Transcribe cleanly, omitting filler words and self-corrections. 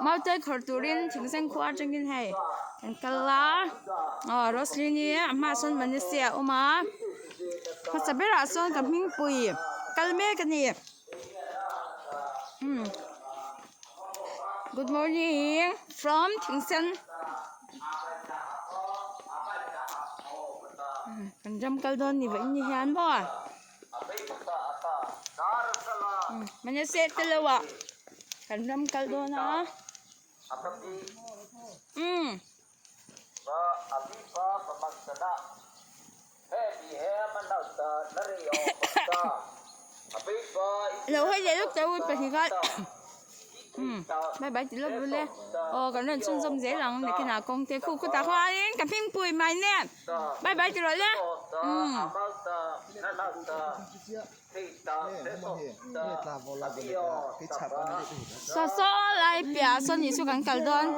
Mautuai khawrh turin thingsen khua atangin hei kan kal a aw Roslyn-i a hmaah sawn Manasi a awm a hmasa berah sawn ka hmingpui kal mek a ni umm good morning from thingsen kan ram kal dawn ni vawiin ni hian maw. Manase te lo ah kan ram kal dawn a umm. Lo hawi leh lawk tawh a pahnih khan umm bye bye ti lawk ru le aw kan rawn chhunzawm zel ang nakinah kawng te khu khutah khuanin ka hmingpui mai nen bye bye ti rawh le umm. Saw saw lai piahah sawn Isua kan kal dawn.